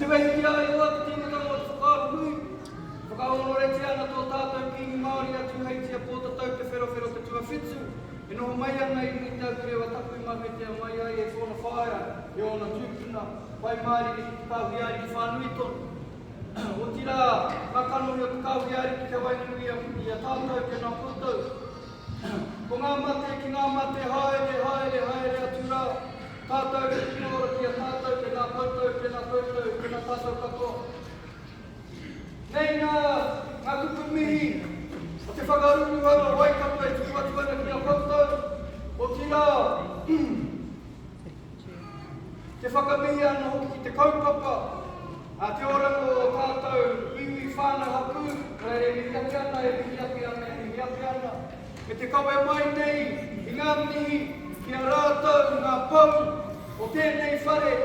te wehi ki a Ihowa te tīmatanga o te whakaaro nui. E whakahōnoretia ana tō tātou Kīngi Māori a Tūheitia Pōtatau Te Wherowhero Te Tuawhitu, e noho mai ana i runga i te ahurewa tapu i mahuetia mai ai e tōna whaea, e ōna tūpuna, pai mārire ki te kāhui ariki whānui tonu. Otirā, ngā kanohi o te kāhui ariki kia waenganui i a tātou, tēnā koutou. Ko ngā mate ki ngā mate, haere, haere, haere atu rā. Tātou e tino ora ki a tātou, tēnā koutou, tēnā koutou, tēnā tātou katoa. Nei nā ngā kupu mihi o te whakaruruhau a Waikato e tuku atu ana ki a koutou, otirā, te whakamihi anō hoki ki te kaupapa, a te oranga o ō tātou iwi, whānau, hapū, nō reira e mihi ake ana, e mihi ake ana, e mihi ake ana, me te kawe mai nei i ngā mihi ki a rātou ngā pou o tēnei whare,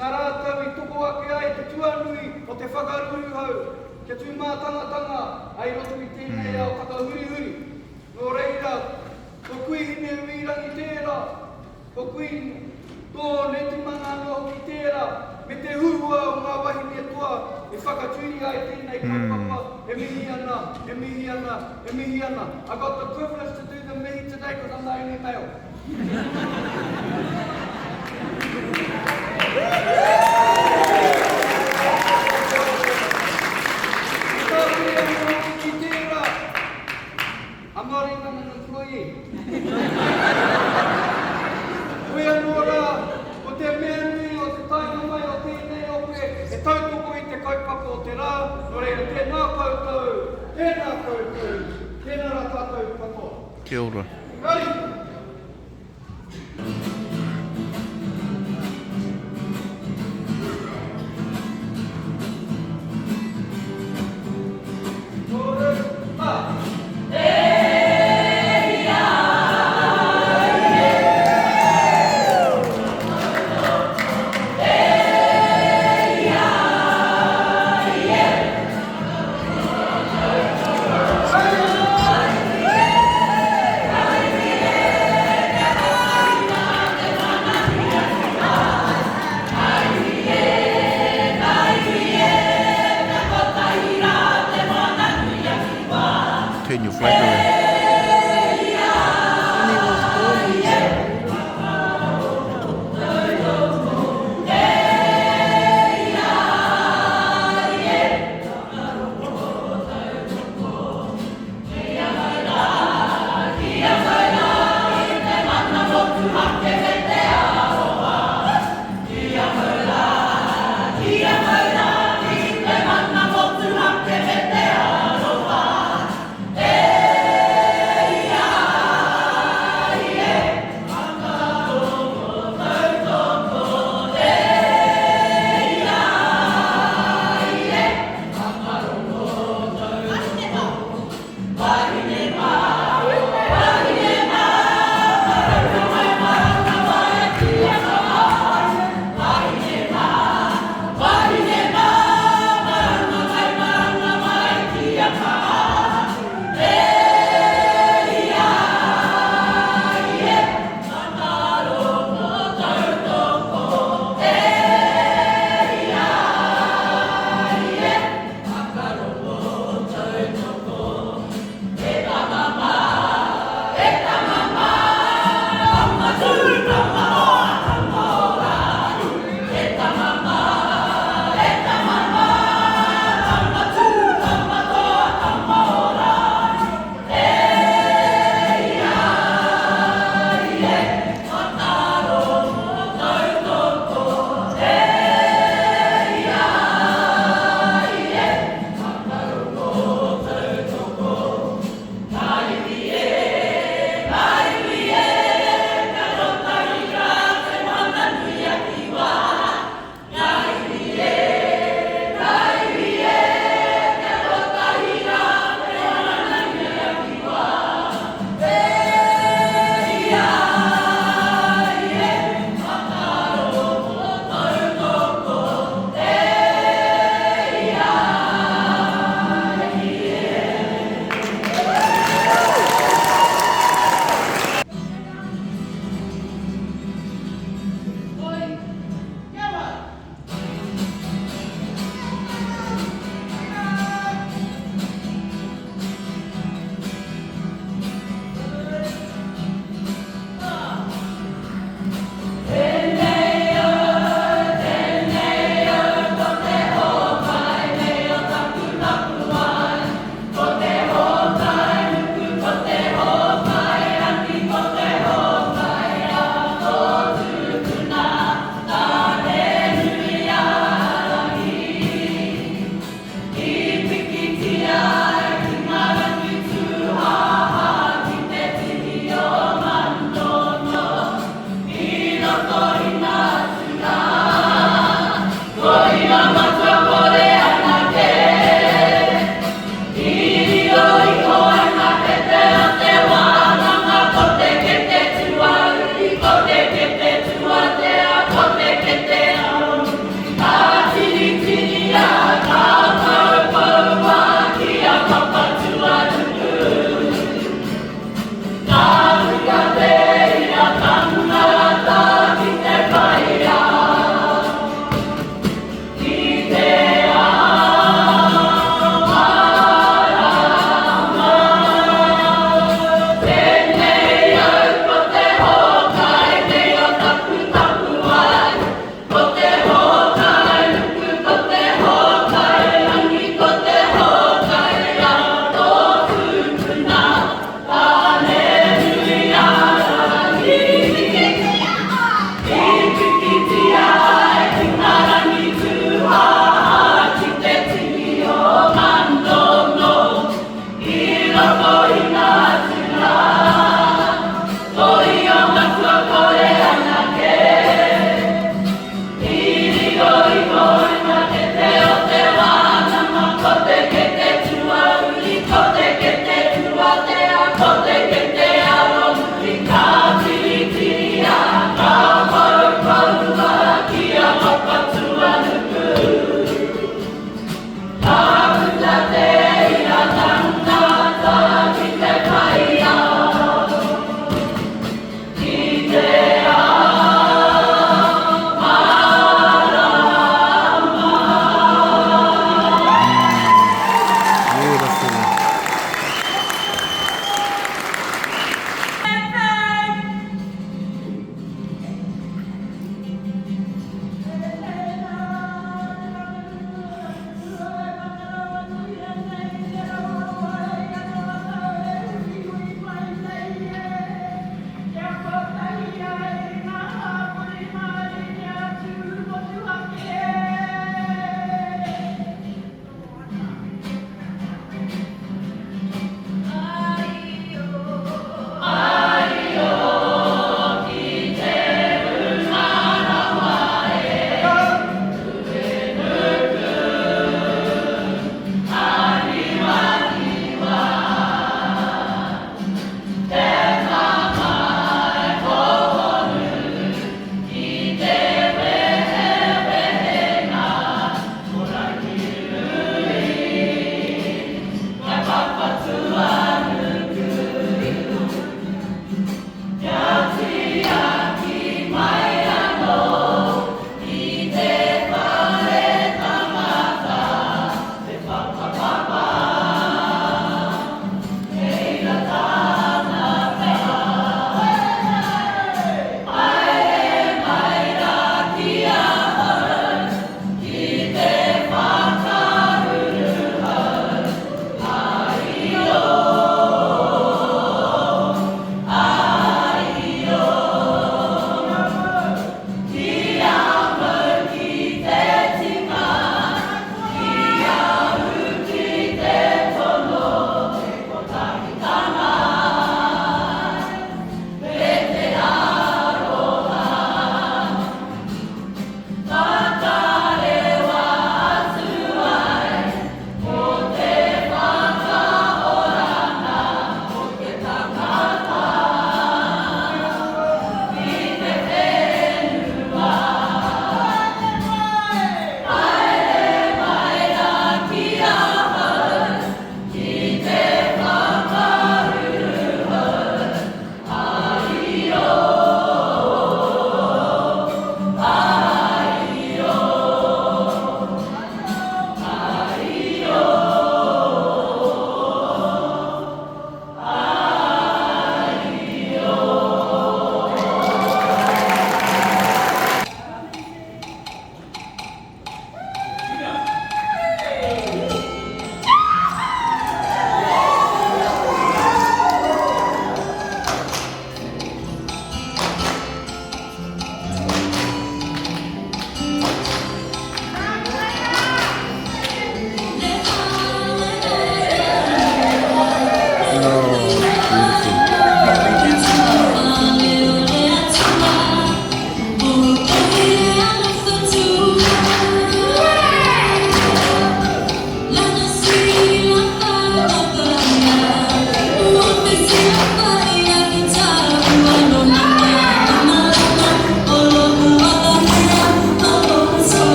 nā rātou i toko ake ai te tuanui o te whakaruruhau kia tū mātangatanga ai roto i tēnei ao takahurihuri. Nō reira, ko Kui Hineuirangi tērā, Ko Queen tō Netimana anō hoki tērā, me te huhua o ngā wahine toa e whakatūria ai tēnei kaupapa, e mihi ana, e mihi ana, e mihi ana. I got the privilege to do the mihi today because I'm the only male. Me tāpiri anō hoki ki tērā, I'm not even an employee. Hoi anō rā, ko te mea nui o te taenga mai o tēnei ope he tautoko i te kaupapa o te rā, nō reira tēnā koutou, tēnā koutou, tēnā rā tātou katoa. Kia ora. Ka rite. roto i ngā.